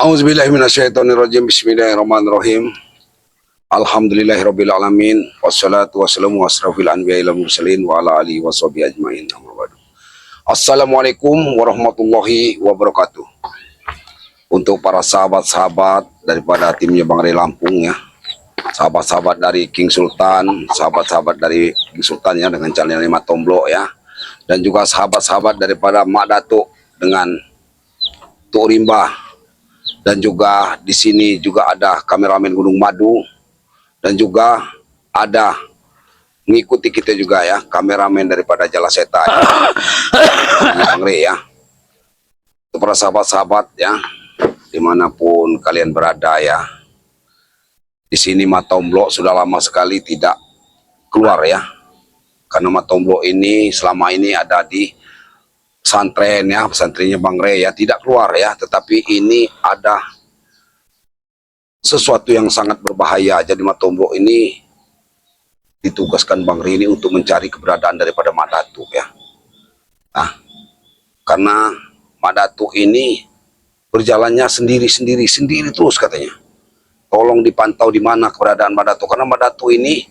Auzubillahiminasyaitonirrajim. Bismillahirrahmanirrahim. Alhamdulillahirabbil alamin wassalatu wassalamu asrafil anbiya'i wal mursalin wa ala alihi washabihi ajmain. Amma ba'du. Assalamualaikum warahmatullahi wabarakatuh. Untuk para sahabat-sahabat daripada timnya Bang Rey Lampung ya. Sahabat-sahabat dari King Sultan, sahabat-sahabat dari King Sultan ya dengan channel 5 Tomblo ya. Dan juga sahabat-sahabat daripada Mak Datuk dengan Tuk Rimba, dan juga di sini juga ada kameramen Gunung Madu, dan juga ada mengikuti kita juga ya kameramen daripada Jalaseta ya. Bang Rey ya. Untuk para sahabat-sahabat ya, dimanapun kalian berada ya, di sini Matomblok sudah lama sekali tidak keluar ya, karena Matomblok ini selama ini ada di pesantren ya, pesantrennya Bang Rey ya, tidak keluar ya. Tetapi ini ada sesuatu yang sangat berbahaya, jadi Matomblok ini ditugaskan Bang Rey ini untuk mencari keberadaan daripada Mak Datuk ya. Nah, karena Mak Datuk ini berjalannya sendiri-sendiri, sendiri terus katanya. Tolong dipantau di mana keberadaan Mak Datuk, karena Mak Datuk ini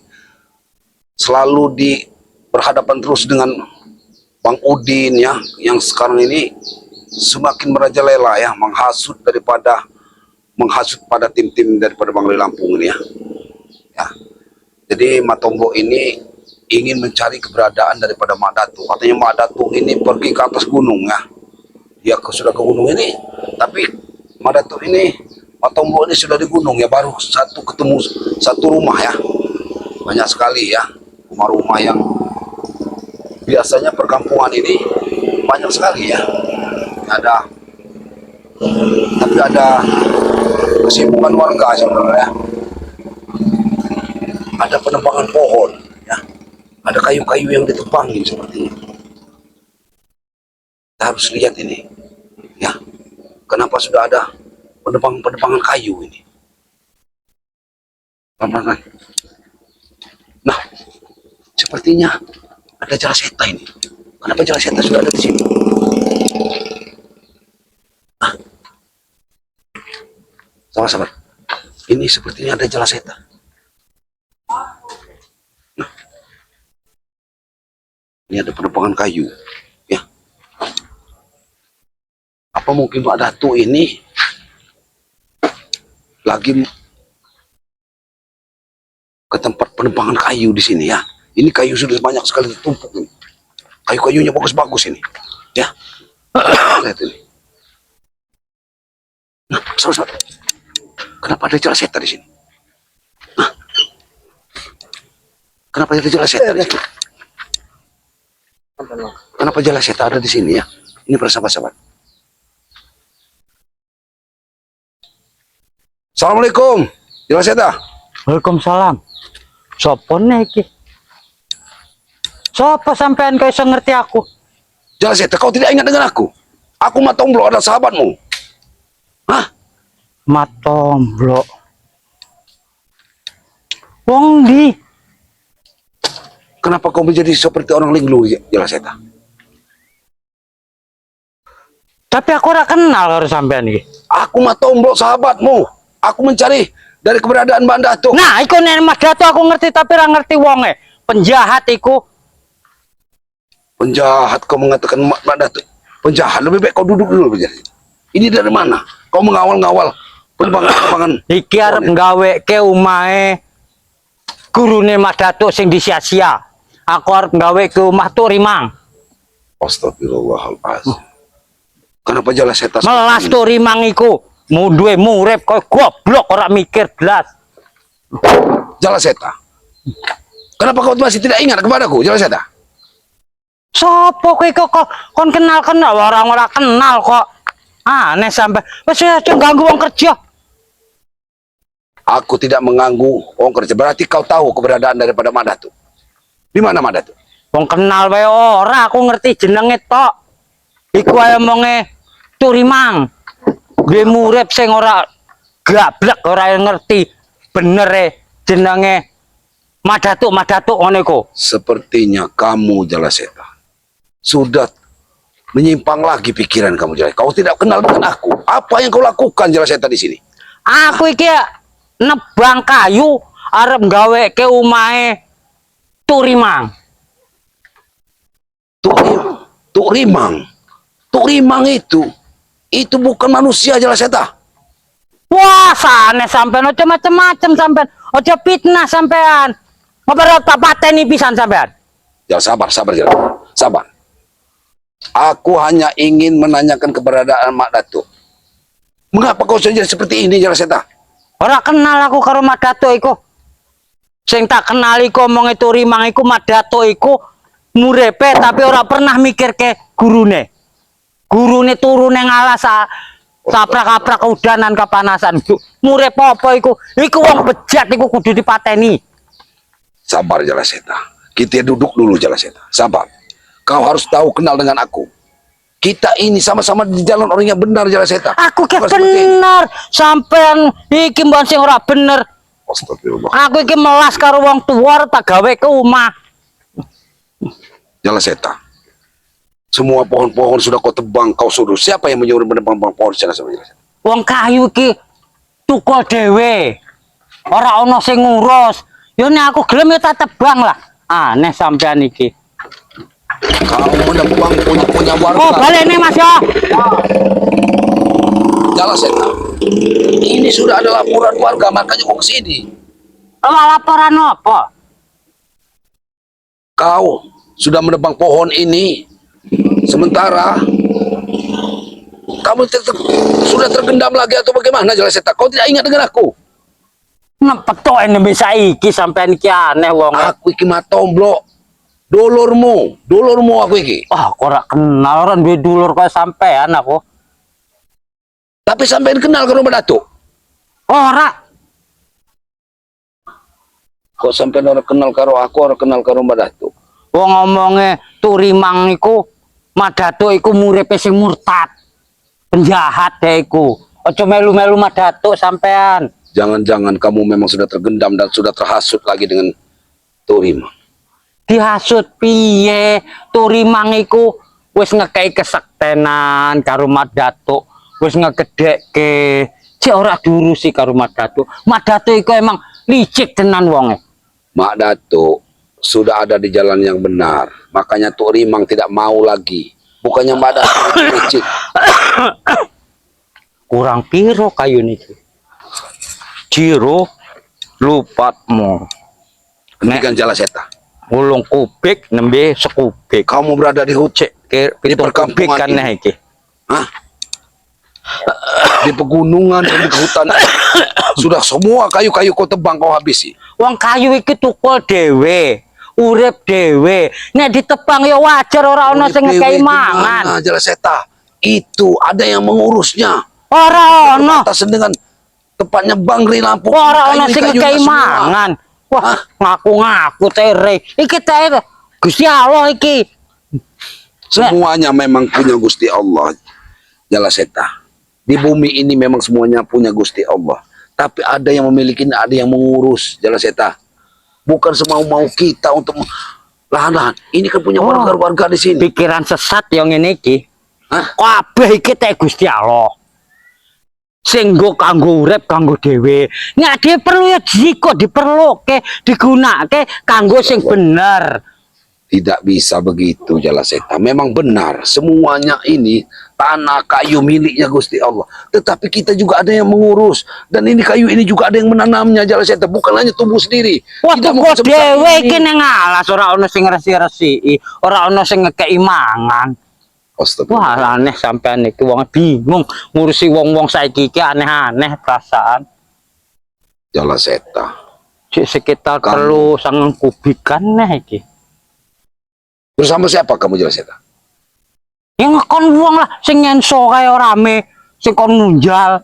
selalu di berhadapan terus dengan Bang Udin ya, yang sekarang ini semakin merajalela ya, menghasut pada tim-tim daripada Bang Rey Lampung ini ya. Ya. Jadi Matombo ini ingin mencari keberadaan daripada Mak Datuk. Katanya Mak Datuk ini pergi ke atas gunung ya. Dia sudah ke gunung ini, tapi Mak Datuk ini, Matombo ini sudah di gunung ya, baru satu ketemu satu rumah ya. Banyak sekali ya rumah-rumah yang biasanya perkampungan ini banyak sekali ya. Ada, tapi ada kesibukan warga sebenarnya. Ada penebangan pohon ya. Ada kayu-kayu yang ditebangin sepertinya. Kita harus lihat ini ya. Kenapa sudah ada penebangan-penebangan kayu ini? Pelan-pelan. Nah, sepertinya ada jala seta ini. Kenapa jala seta sudah ada di sini? Ah. Sama-sama. Ini sepertinya ada jala seta. Nah. Ini ada penebangan kayu. Ya. Apa mungkin Pak Datu ini lagi ke tempat penebangan kayu di sini ya? Ini kayu sudah banyak sekali tertumpuk ini. Kayu-kayunya bagus-bagus ini. Ya. Lihat ini. Nah, sahabat. Kenapa ada jala seta di sini? Hah? Kenapa ada jala seta di sini? Kenapa jala seta ada di sini ya? Ini para sahabat-sahabat. Assalamualaikum. Jala seta. Waalaikumsalam. Sopo iki? Sopo sampean kok iso ngerti aku? Jala seta, kau tidak ingat dengan aku? Aku Matomblo adalah sahabatmu. Hah? Matomblok. Wong ndi? Kenapa kau menjadi seperti orang linglu, Jala seta? Tapi aku ora kenal karo sampean iki. Aku Matomblo sahabatmu. Aku mencari dari keberadaan Mbak Datuk. Nah, iku nek Mas Dato aku ngerti, tapi ora ngerti wonge. Penjahat iku. Penjahat, kau mengatakan Mbak Datuk. Penjahat, lebih baik kau duduk dulu. Ini dari mana? Kau mengawal-ngawal penebangan-penebangan. Iki arep gaweke omahe gurune Mas Datuk sing disia-sia. Aku arep gawe ke omah Tuk Rimang. Astagfirullahaladzim. Kenapa jala seta? Melas Tuk Rimang iku. Duwe murid koyo goblok, ora mikir blas. Jala seta. Kenapa kau masih tidak ingat kepadaku, Jala seta? Sopo kowe kok kon kenal-kenal, orang ora kenal kok. Aneh sampe wis aja ganggu wong kerja. Aku tidak mengganggu orang kerja. Berarti kau tahu keberadaan daripada Mak Datuk. Di mana Mak Datuk? Wong kenal wae ora, aku ngerti jenenge tok. Iku ae omonge Turimang. Duwe murid sing ora gablek, ora ngerti bener e jenenge Mak Datuk, Mak Datuk ngono iku. Sepertinya kamu, Jala Seta, sudah Menyimpang lagi pikiran kamu, Jalak. Kau tidak kenal dengan aku. Apa yang kau lakukan, Jalak Seta, di sini? Aku iki nebang kayu arep gaweke omahe Turimang. Tuk, Tuk Rimang. Tuk Rimang itu bukan manusia, Jalak Seta. Wah, sane sampean aja macem-macem sampean. Aja fitnah sampean. Ngopo tak pateni pisan sampean? Ya, sabar, sabar, Jalak. Sabar. Aku hanya ingin menanyakan keberadaan Mak Datuk. Mengapa kau saja seperti ini, Jalak Seta? Ora kenal aku karo Mak Datuk iku. Sing tak kenal iku omonge Turimang iku, Mak Datuk iku murepe tapi ora pernah mikirke gurune. Gurune turu ning alas saprak-aprak udanan kepanasan. Murep apa iku? Iku wong bejat, iku kudu dipateni. Sabar, Jalak Seta. Kita duduk dulu, Jalak Seta. Sabar. Kau harus tahu, kenal dengan aku. Kita ini sama-sama di jalan orang yang benar, Jalak Seta. Aku ki Bukan seperti ini. Bener. Sampean iki mbon sing ora bener. Astagfirullah. Aku iki melas karo wong tuwa tak gawe ke omah. Jalak Seta. Semua pohon-pohon sudah kau tebang, kau suruh. Siapa yang menyuruh menebang pohon sana sama Jalak Seta? Wong kayu iki tukul dhewe. Ora ana sing ngurus. Ya nek aku gelem ya tak tebang lah. Aneh sampean iki. Kau menebang punya-punya warga. Oh, balene, Mas, ya. Jalak Seta. Ini sudah ada laporan warga, makanya kau kesini. Oh, laporan apa? Kau sudah menebang pohon ini. Sementara kamu tetap sudah tergendam lagi atau bagaimana, Jalak Seta? Kau tidak ingat dengan aku? Ngepetok nembe saiki sampean iki aneh wong. Aku iki Matomblo. Dulurmu, dulurmu aku iki. Wah, aku ora kenal, ora duwe dulur kaya sampean aku. Tapi sampean kenal karo Mbak Datuk? Ora. Kok sampean ora kenal karo aku, ora kenal karo Mbak Datuk? Wong ngomonge Turimang iku Mak Datuk iku murepe sing murtad. Penjahat deh iku. Aja melu-melu Mak Datuk sampean. Jangan-jangan kamu memang sudah tergendam dan sudah terhasut lagi dengan Turimang. Dihasut piye? Turimang iku wis ngekei kesektenan karo Mak Datuk, wis ngegedhekke. Cek ora diurusi karo Mak Datuk. Mak Datuk iku emang licik tenan wonge. Mak Datuk sudah ada di jalan yang benar. Makanya Turimang tidak mau lagi. Bukannya Mak Datuk itu licik. Kurang piro kayu niki? Jiro lupatmu. Hentikan, Jalak Seta. 8 kubik nembe sekubik. Kamu berada di hutan, Cek ke di 7 kubik perkampungan kan ini. Nah iki. Hah? Di pegunungan dan di hutan. Sudah semua kayu-kayu kau tebang, kau habisi. Wong kayu iki tukul dhewe, urip dhewe. Nek ditebang ya wajar ora ana sing Urip ngekei dhewe mangan. gimana, Jalak Seta? Itu ada yang mengurusnya. Ora ana. Berbatasan dengan tempatnya Bangri Lampung. Ora ana sing Kayu-kayunya ngekei semua. mangan. Wah, Hah? ngaku-ngaku tere. Iki tere Gusti Allah iki. Semuanya memang punya Gusti Allah. Jalak Seta. Di bumi ini memang semuanya punya Gusti Allah. Tapi ada yang memiliki, ada yang mengurus. Jalak Seta. Bukan semau-mau kita untuk lahan-lahan. Ini kan punya Oh. warga-warga di sini. Pikiran sesat yang ngene iki. Hah? Kabeh iki teh Gusti Allah. Sing nggo kanggo urip kanggo dhewe. Nek dhewe perlu ya jika diperluke, digunakake kanggo sing bener. Tidak bisa begitu, Jalak Seta. Memang benar, semuanya ini tanah kayu miliknya Gusti Allah. Tetapi kita juga ada yang mengurus. Dan ini kayu ini juga ada yang menanamnya, Jalak Seta. Bukan hanya tumbuh sendiri. Wah, Tidak kok mungkin sebesar dhewe ini. Iki ning alas ora ono sing resi-resiki, ora ono sing ngekeki mangan. Astagfirullah. Wah, aneh sampean iki wong, bingung ngurusi wong-wong saiki iki, aneh-aneh perasaan. Jalak Seta. Cek sekitar Kamu. 3,9 kubikan nih iki. Bersama siapa kamu, Jalak Seta? Ya ngekon wong lah sing nyenso kae rame, sing kon ngunjal.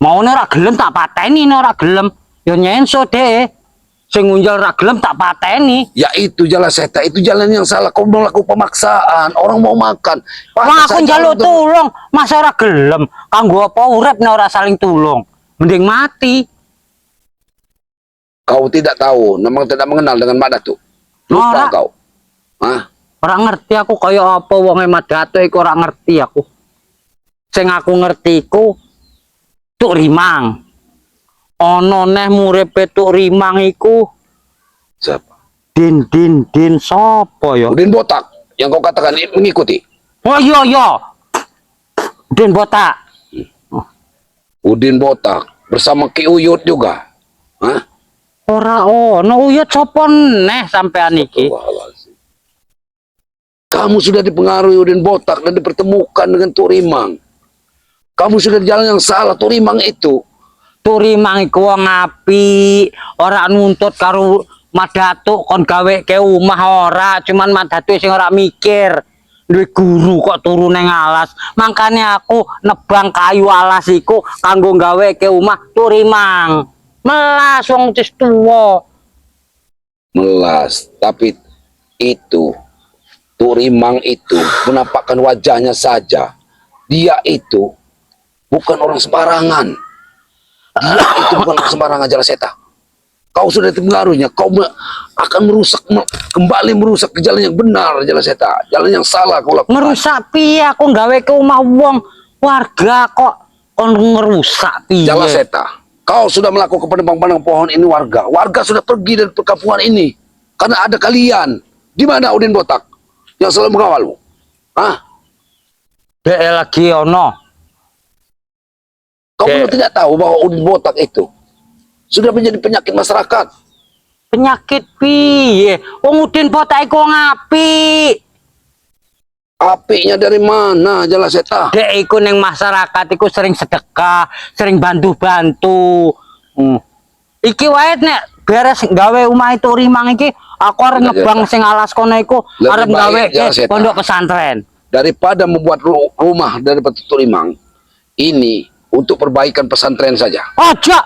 Maune ora gelem tak pateni, nek ora gelem ya nyenso deh. Sing ngunjal ora gelem tak pateni. Ya itu, Jalak Seta, itu jalan yang salah. Kau melakukan pemaksaan. Orang mau makan. Wong Pantas aku saja njaluk tulung, masa ora gelem? Kanggo apa urip nek ora saling tulung? Mending mati. Kau tidak tahu, memang tidak mengenal dengan Mak Datuk. Lupa Ora. kau. Hah? Ora ngerti aku kaya apa wonge Mak Datuk iku, ora ngerti aku. Sing aku ngerti iku Tuk Rimang. Ana neh murepe Tuk Rimang iku. Siapa? Din Din Din sapa ya? Udin Botak yang kau katakan mengikuti. Oh iya iya. Din Botak. Udin Botak bersama Ki Uyut juga. Hah? Ora ono Uyut, sapa neh sampean iki? Astagfirullahaladzim. Kamu sudah dipengaruhi Udin Botak dan dipertemukan dengan Tuk Rimang. Kamu sudah di jalan yang salah, Tuk Rimang itu. Tuk Rimang iku wong apik, ora nuntut karo Mak Datuk kon gaweke omah ora, cuman Mak Datuk sing ora mikir. Duwe guru kok turu nang alas. Makane aku nebang kayu alas iku kanggo gaweke omah Tuk Rimang. Melas wong wis tuwa. Melas, tapi itu Tuk Rimang itu menampakkan wajahnya saja. Dia itu bukan orang sembarangan. Dia itu bukan orang sembarangan, Jala Seta. Kau sudah dipengaruhinya, kau akan merusak, kembali merusak ke jalan yang benar, Jala Seta. Jalan yang salah kau lakukan. Ngerusak piye? Aku gaweke omah wong warga kok kon ngerusak piye? Jala Seta, kau sudah melakukan penebang-penebang pohon ini warga. Warga sudah pergi dari perkampungan ini karena ada kalian. Di mana Udin Botak yang selalu mengawalmu? Hah? Dek lagi ono. Kau Oke. belum tidak tahu bahwa Udin Botak itu sudah menjadi penyakit masyarakat. Penyakit piye? Wong Udin Botak iku wong apik. Apiknya dari mana, Jala Seta? Dek iku ning masyarakat iku sering sedekah, sering bantu-bantu. Iki wae nek beres gawe omah itu Rimang iki, aku arep Tidak, ngebang Jala. sing alas kono iku Lebih arep baik, gawe Jala Seta. pondok pesantren. Daripada membuat rumah daripada Tuk Rimang, ini untuk perbaikan pesantren saja. Ojo.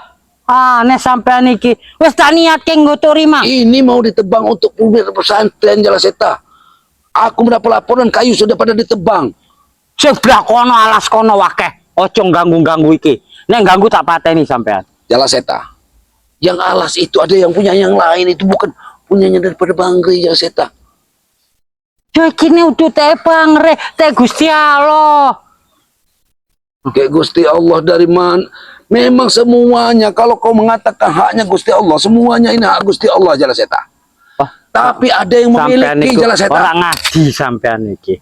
Aneh sampean iki. Wis tak niatke nggo Tuk Rimang. Ini mau ditebang untuk publik pesantren, Jala Seta. Aku mendapat laporan kayu sudah pada ditebang. Sebelah kono alas kono wakeh. Ojo ganggu-ganggu iki. Nek ganggu tak pateni sampean. Jala Seta. Yang alas itu ada yang punya yang lain, itu bukan punyanya daripada Bangri, Jala Seta. Yo iki ne udu teh Bangre, teh Gusti Allah. Kayak Gusti Allah dari mana? Memang semuanya kalau kau mengatakan haknya Gusti Allah, semuanya ini hak Gusti Allah, Jala Seta. Wah, Tapi ada yang sampean memiliki, iku Jala Seta. ora ngaji sampean iki.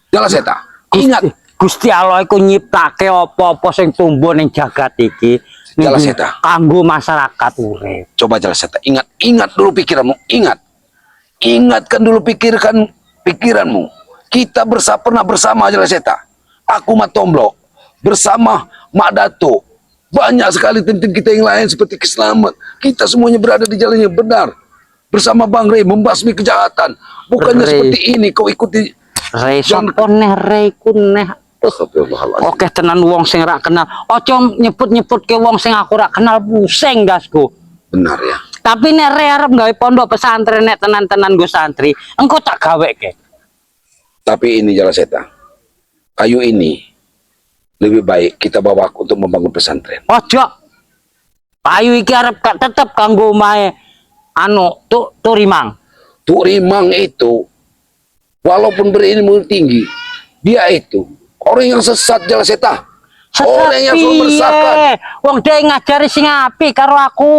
Jala Seta. Ingat, Gusti Allah iku nyiptake apa-apa sing tumbuh ning jagat iki Jala Seta. Kanggo masyarakat urip. Coba Jala Seta, ingat, ingat dulu pikiranmu, ingat. Ingatkan dulu pikirkan pikiranmu. Kita bersama pernah bersama, Jala Seta. Aku Mat Tomblo bersama Mak Dato. Banyak sekali tim-tim kita yang lain seperti Kislamet. Kita semuanya berada di jalan yang benar. Bersama Bang Rey membasmi kejahatan. Bukannya Rey. seperti ini kau ikuti. Re Jangan- sapa neh re iku neh? Astagfirullahaladzim. Oke tenan wong sing rak kenal. Aja nyebut-nyebutke wong sing aku rak kenal, pusing ndasku. Benar ya. Tapi nek re arep gawe pondok pesantren nek tenan-tenan nggo santri, engko tak gaweke. Tapi ini, Jala Seta. Kayu ini lebih baik kita bawa untuk membangun pesantren. Ojo. Kayu iki arep tetep kanggo omahe anu Tuk Rimang. Tuk Rimang itu walaupun berilmu tinggi, dia itu orang yang sesat, Jala Seta. Sesat Orang yang selalu piye? meresahkan. Wong dhek ngajari sing apik karo aku.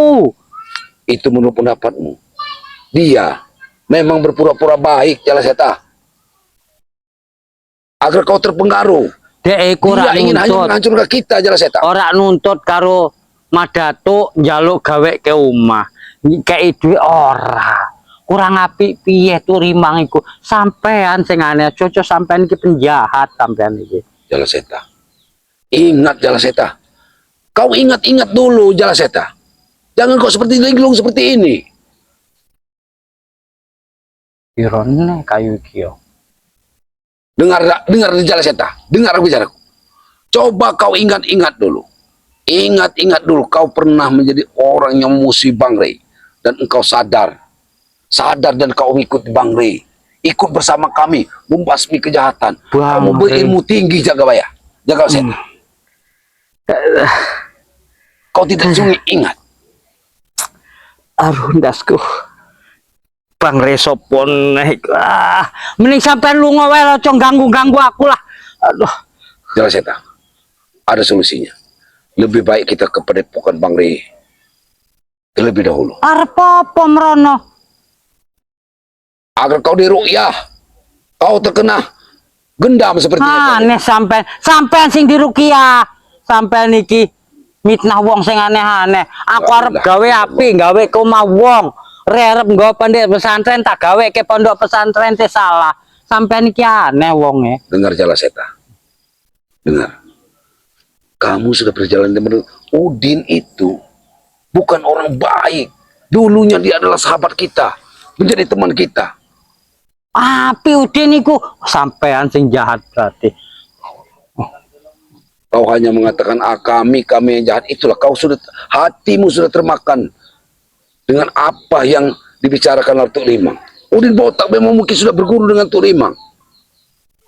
Itu menurut pendapatmu. Dia memang berpura-pura baik, Jala Seta. Agar kau terpengaruh. Dek iku ora Dia ingin hanya nuntut. menghancurkan kita, Jala Seta. Ora nuntut karo Mak Datuk njaluk gaweke omah. Kei dhuwit ora. Kurang apik piye Tuk Rimang iku? Sampean sing aneh, cocok sampean iki penjahat sampean iki. Jala Seta. Ingat, Jala Seta. Kau ingat-ingat dulu, Jala Seta. Jangan kau seperti linglung seperti ini. Pirone kayu iki yo? Dengar, dengar, Jala Seta. Dengar aku bicaraku. Coba kau ingat-ingat dulu. Ingat-ingat dulu kau pernah menjadi orang yang memusuhi Bang Rey. Dan engkau sadar. Sadar dan kau ikut Bang Rey. Ikut bersama kami membasmi kejahatan. Bang Kamu Rey. berilmu tinggi, jaga baya. Jaga Seta. Kau tidak sungi ingat. Aduh, ndasku. Bang Re sopo neh iku? Ah, mending sampean lunga wae, aja ganggu-ganggu aku lah. Aduh. Jala Seta. Ada solusinya. Lebih baik kita ke padepokan Bang Rey terlebih dahulu. Arep apa mrono? Agar kau diruqyah. Kau terkena gendam seperti Aneh sampean, sampean sing diruqyah. Sampean iki mitnah wong sing aneh-aneh. Aku arep gawe apik, gawe ke omah wong. Re arep nggawa pondok pesantren, tak gawe ke pondok pesantren teh salah. Sampean iki aneh wonge. Dengar, Jala Seta. Dengar. Kamu sudah berjalan dengan Udin itu bukan orang baik. Dulunya dia adalah sahabat kita, menjadi teman kita. Apik Udin iku, sampean sing jahat berarti. Kau hanya mengatakan, "Ah, kami kami yang jahat." Itulah kau sudah, hatimu sudah termakan dengan apa yang dibicarakan oleh Tuk Limang. Udin Botak memang mungkin sudah berguru dengan Tuk Limang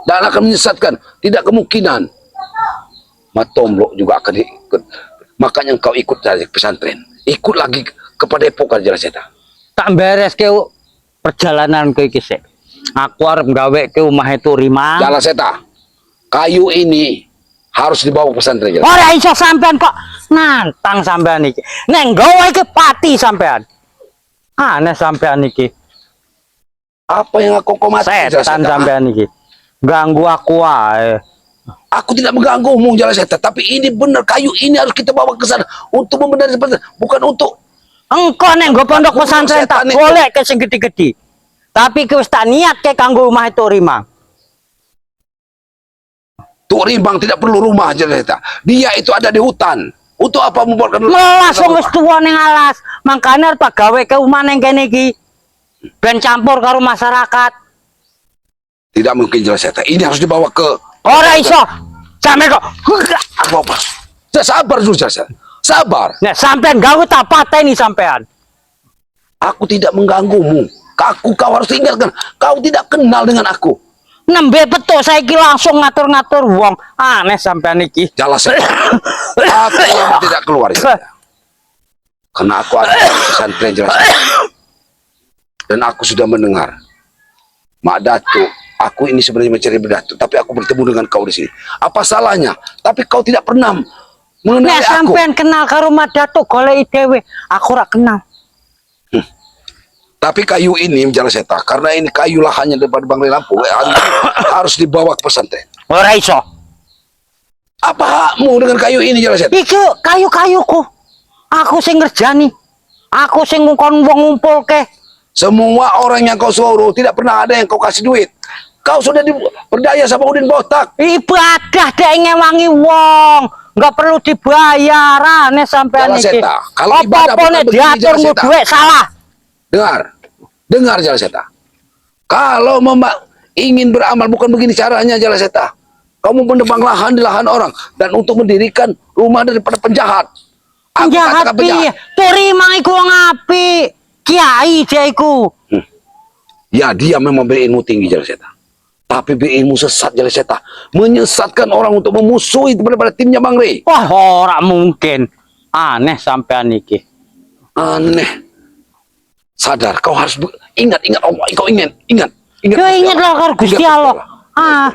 dan akan menyesatkan, tidak kemungkinan. Matomlok juga akan ikut. Makanya kau ikut dari pesantren, ikut lagi ke padepokan Jala Seta. Tak bereske perjalanan ke iki sik. Aku arep gawe ke omah itu Rimang. Jala Seta, kayu ini harus dibawa ke pesantren, Jala. Ora iso, sampean kok nantang sampean iki. Nek nggawa iki pati sampean. Aneh sampean iki. Apa yang aku kau mati, Jala Setan Seta? sampean iki. Ganggu aku wae. Aku tidak mengganggumu, Jala Seta, tapi ini benar, kayu ini harus kita bawa ke sana untuk membenahi pesantren, bukan untuk Engko nek nggo pondok pesantren tak Setan itu. Golek ke sing gede-gede. Tapi ki wis tak niat ke kanggo omah itu Rimang. Tuk Rimang tidak perlu rumah, Jala Seta. Dia itu ada di hutan. Untuk apa membuatkan Melas wong wis tuwa ning alas. Mangkane arep tak gawe ke omah ning kene iki. Ben campur karo masyarakat. Tidak mungkin, Jala Seta. Ini harus dibawa ke Ora iso. Sampe kok. Apa? Ya, sabar dulu, Jala Seta. Sabar. Nek sampean ganggu tak pateni sampean. Aku tidak mengganggumu. Aku kau harus ingatkan. Kau tidak kenal dengan aku. Nembe petuk saiki langsung ngatur-ngatur wong. Aneh sampean iki. Jala Seta. Aku yang tidak keluar. Jala Seta. Karena aku ada di pesantren, Jala Seta. Dan aku sudah mendengar. Mak Datuk, aku ini sebenarnya mencari Datuk, tapi aku bertemu dengan kau di sini. Apa salahnya? Tapi kau tidak pernah mengenali Nek aku. sampean kenal karo Mak Datuk goleki dhewe. Aku ora kenal. Tapi kayu ini, Jala Seta, karena ini kayu lahannya daripada Bang Lampu, harus dibawa ke pesantren. Ora iso. Apa hakmu dengan kayu ini, Jala Seta? Iki kayu-kayuku. Aku sing ngerjani. Aku sing ngkon wong ngumpulke. Semua orang yang kau suruh tidak pernah ada yang kau kasih duit. Kau sudah diperdaya sama Udin Botak. Ibadah dek ngewangi wong. Nggak perlu dibayar, aneh sampean Jala iki. Seta, kalau ibadah Apa-apa bukan nek begini, diatur Jala nggo Seta. dhuwit salah. Dengar, dengar, Jala Seta. Kalau ingin beramal bukan begini caranya, Jala Seta. Kamu menebang lahan di lahan orang dan untuk mendirikan rumah daripada penjahat. Aku Penjahat katakan penjahat. piye? Turi mang iku wong apik. Kiai dia iku. Ya, dia memang berilmu tinggi, Jala Seta. Tapi berilmu sesat, Jala Seta. Menyesatkan orang untuk memusuhi kepada timnya Bang Rey. Wah, ora mungkin. Aneh sampean iki. Aneh. Sadar, kau harus ingat, ingat Allah. Kau ingat, ingat. Ingat Yo Gusti inget lah karo Gusti Ingat Allah. Ah,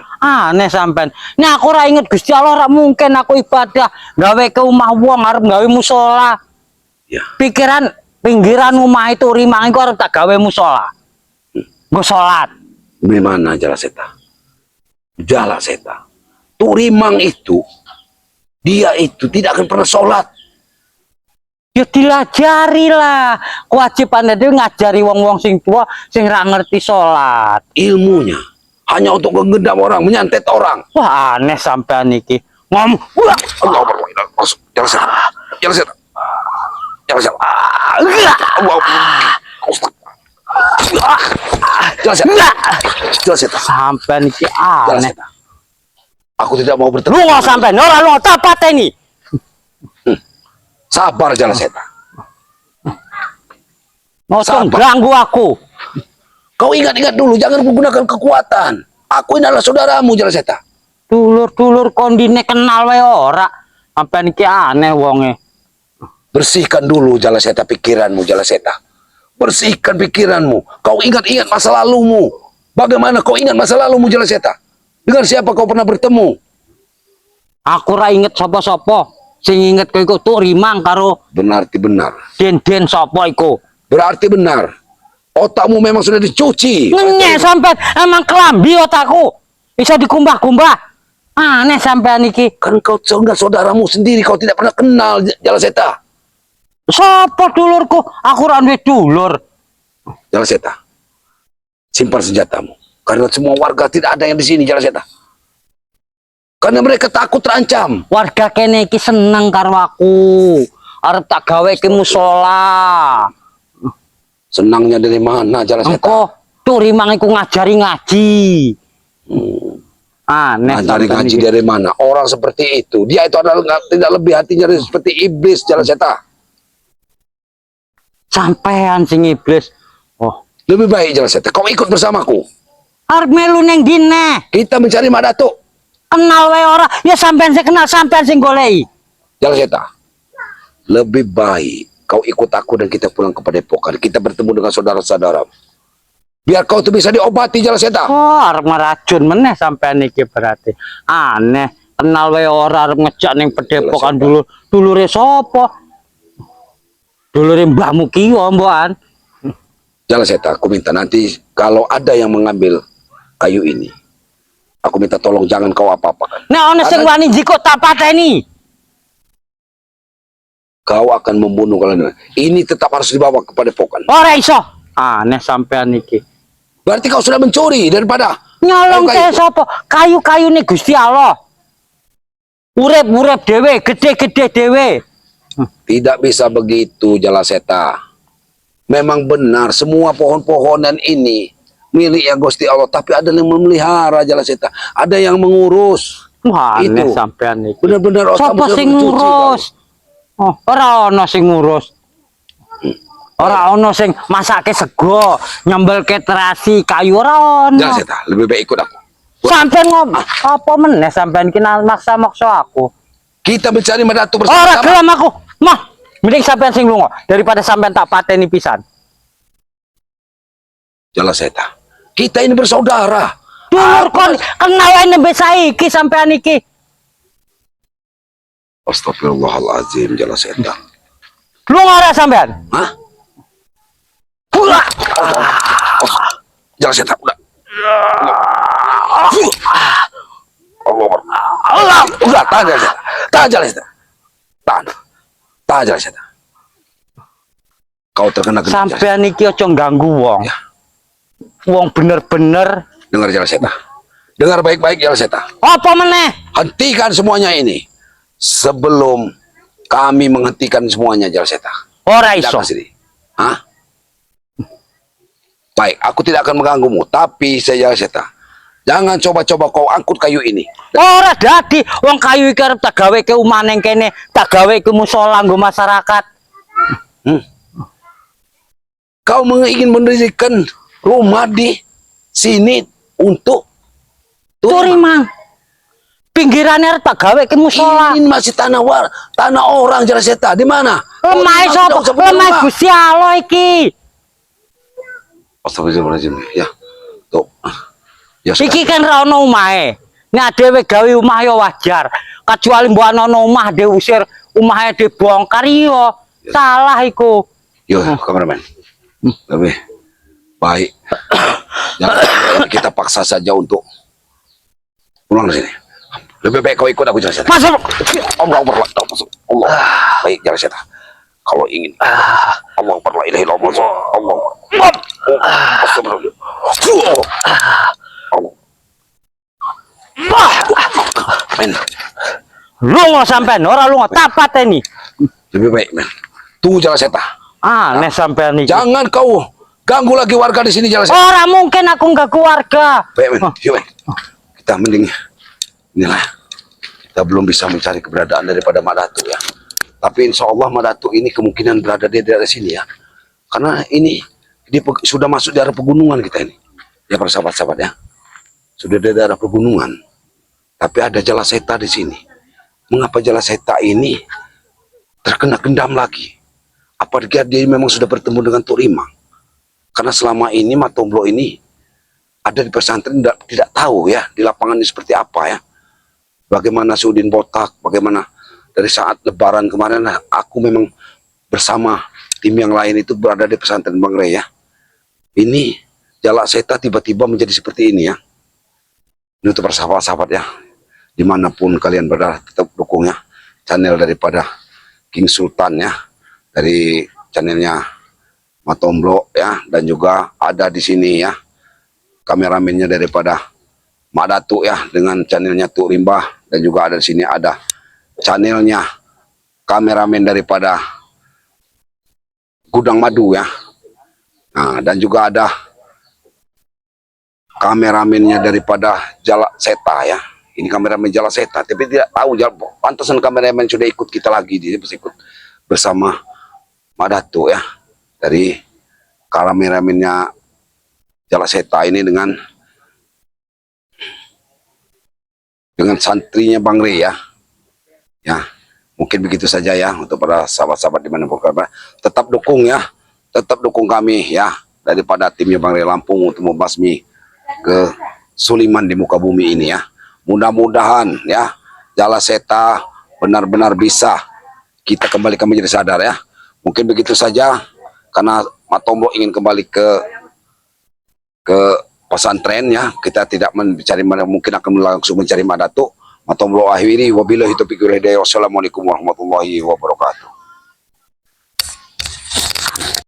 aneh sampean. Nek aku ora inget Gusti Allah ora mungkin aku ibadah gawe ke omah wong arep gawe musola. Ya. Pikiran pinggiran omah itu rimang iku arep tak gawe musola. Nggo salat. Bagaimana, Jala Seta? Jala Seta. Turimang itu, dia itu tidak akan pernah sholat. Ya dilajari lah. Kewajiban dhewe ngajari wong-wong sing tua sing ra ngerti salat. Ilmunya hanya untuk menggendam orang, menyantet orang. Wah, aneh sampean iki. Ngom, wah, Allah Akbar. Masuk. Jala Seta. Jala Seta. Jala Seta. Allah Akbar. Jala Seta. Jala Seta. Sampean iki Jala aneh. Seta. Aku tidak mau bertemu. Lunga sampean, ora lunga tak pateni. Sabar, Jala Seta. Ngono Sabar. ganggu aku. Kau ingat-ingat dulu, jangan menggunakan kekuatan. Aku ini adalah saudaramu, Jala Seta. Dulur-dulur kondine kenal wae ora. Sampean iki aneh wonge. Bersihkan dulu, Jala Seta, pikiranmu, Jala Seta. Bersihkan pikiranmu. Kau ingat-ingat masa lalumu. Bagaimana kau ingat masa lalumu, Jala Seta? Dengan siapa kau pernah bertemu? Aku ora inget sapa-sapa. Sing inget kowe iku Tuk Rimang karo Berarti benar. Den-den sapa iku. Berarti benar. Otakmu memang sudah dicuci. Ngenyek sampean, emang kelambi otakku. Iso dikumbah-kumbah. Aneh sampean iki. Kan kau enggak saudaramu sendiri, kau tidak pernah kenal, Jala Seta. Sapa dulurku? Aku ora duwe dulur. Jala Seta. Simpan senjatamu. Karena semua warga tidak ada yang di sini, Jala Seta. Karena mereka takut terancam. Warga kene iki seneng karo aku. Arep tak gawe ke musola. Senangnya dari mana, Jala Seta? Engko Tuk Rimang iku ngajari ngaji. Aneh Ngajari sampean ngaji iki. dari mana? Orang seperti itu. Dia itu adalah tidak lebih hatinya dari seperti iblis, Jala Seta. Sampean sing iblis. Oh, Lebih baik, Jala Seta, kau ikut bersamaku. Arep melu ning dine. Kita mencari Mak Datuk. Kenal wae ora? Ya sampean sing kenal, sampean sing goleki. Jala Seta. Lebih baik kau ikut aku dan kita pulang ke padepokan. Kita bertemu dengan saudara-saudara. Biar kau tuh bisa diobati, Jala Seta. Oh, arep ngeracun meneh sampean iki berarti. Aneh, kenal wae ora arep ngejak ning padepokan Seta. Dulu. Dulure sapa? Dulure mbahmu ki yo mbokan. Jala Seta, aku minta nanti kalau ada yang mengambil kayu ini, aku minta tolong jangan kau apa-apakan. Nek ana sing wani njikuk tak pateni. Kau akan membunuh kalian. Ini tetap harus dibawa ke padepokan. Ora iso. Aneh sampean iki. Berarti kau sudah mencuri daripada Nyolong kayu-kayu ke itu. sapa? Kayu-kayune Gusti Allah. Urip-urip dhewe, gede-gede dhewe. Tidak bisa begitu, Jala Seta. Memang benar semua pohon-pohonan ini milik yang Gusti Allah, tapi ada yang memelihara, Jala Seta, ada yang mengurus. Wah, aneh Itu. Sampean iki. Benar-benar otakmu Sapa sudah sing tercuci, ngurus? Oh, ora ana sing ngurus. Ora ana sing masake sego, nyambelke terasi kayu ora ana. Jala Seta, lebih baik ikut aku. Sampean ngomong apa meneh sampean ki maksa-maksa aku. Kita mencari Mak Datuk Ora bersama-sama. gelem aku. Mah, mending sampean sing lunga daripada sampean tak pateni pisan. Jala Seta. Kita ini bersaudara. Dulur kon kenal ae nembe saiki sampean iki. Astagfirullahalazim, Jala Seta. Lunga ora sampean? Hah? Buah. Oh, Jala Seta, udah. Allah. Allah. Udah, tahan, Jala Seta. Tahan, Jala Seta. Tahan. Tahan, Jala Seta. Kau terkena gendam, Jala Seta. Sampean iki aja ganggu wong. Ya. Wong bener-bener Dengar, Jala Seta. Dengar baik-baik, Jala Seta. Apa meneh? Hentikan semuanya ini. Sebelum kami menghentikan semuanya, Jala Seta. Ora Tidak iso. akan sini. Hah? Baik, aku tidak akan mengganggumu. Tapi saya, Jala Seta, jangan coba-coba kau angkut kayu ini. Ora dadi wong kayu iki arep tak gawe ke omah ning kene, tak gawe ke musala nggo masyarakat. Kau ingin mendirikan rumah di sini untuk Tuk Rimang. Pinggirane arep tak gawe ke musala. Ini masih tanah tanah orang, Jala Seta. Di mana? Lemah Oh, sapa? tidak usah punya Lemah rumah. Gusti Allah iki. Astagfirullahaladzim. Ya. Tuh. Ya, sudah. Iki kan ra ono omahe. Nek dhewe gawe omah ya wajar. Kecuali mbok ana omah diusir, omahe dibongkar iya. Salah iku. Yo, kameramen. Lebih baik jangan kita paksa saja untuk pulang dari sini. Lebih baik kau ikut aku, Jala Seta. Masuk. Allah Akbar, la Allah. Baik, Jala Seta. Kalau ingin Allah Akbar, la ilaha illallah. Allah. Astagfirullah. Allah. Men, Lunga sampean, ora lunga, tak pateni. Lebih baik, men. Tunggu, Jala Seta. Aneh sampean iki. Jangan kau ganggu lagi warga di sini, Jala Seta. Ora mungkin aku nggak warga. Baik, men. Yuk, men. Kita mending inilah. Kita belum bisa mencari keberadaan daripada Mak Datuk ya. Tapi insya Allah Mak Datuk ini kemungkinan berada di daerah sini ya. Karena ini sudah masuk daerah pegunungan kita ini. Ya, para sahabat-sahabat ya. Sudah di daerah pegunungan. Tapi ada Jala Seta di sini. Mengapa Jala Seta ini terkena gendam lagi? Apakah dia memang sudah bertemu dengan Tuk Rimang? Karena selama ini Matomblo ini ada di pesantren, tidak tahu ya di lapangan ini seperti apa ya. Bagaimana Sudin Botak, bagaimana dari saat Lebaran kemarin, nah, aku memang bersama tim yang lain itu berada di pesantren Bang Rey ya. Ini Jalak Seta tiba-tiba menjadi seperti ini ya. Ini untuk para sahabat-sahabat ya. Dimanapun kalian berada, tetap dukung ya channel daripada King Sultan ya. Dari channelnya Matomblo ya, dan juga ada di sini ya kameramennya daripada Mak Datuk ya dengan channelnya Tuk Rimbah, dan juga ada di sini ada channelnya kameramen daripada Gudang Madu ya. Nah, dan juga ada kameramennya daripada Jalak Seta ya. Ini kameramen Jalak Seta, tapi tidak tahu pantasan kameramen sudah ikut kita lagi, dia masih ikut bersama Mak Datuk ya. Dari kameramennya Jalak Seta ini dengan santrinya Bang Rey ya. Ya, mungkin begitu saja ya untuk para sahabat-sahabat di mana pun berada. Tetap dukung ya, tetap dukung kami ya daripada timnya Bang Rey Lampung untuk membasmi ke Suliman di muka bumi ini ya. Mudah-mudahan ya Jala Seta benar-benar bisa kita kembalikan menjadi sadar ya. Mungkin begitu saja karena Matomblo ingin kembali ke pesantren ya. Kita tidak mencari, mungkin akan langsung mencari Mak Datuk. Matomblo akhiri, wabillahi taufiq wal hidayah. Wassalamualaikum warahmatullahi wabarakatuh.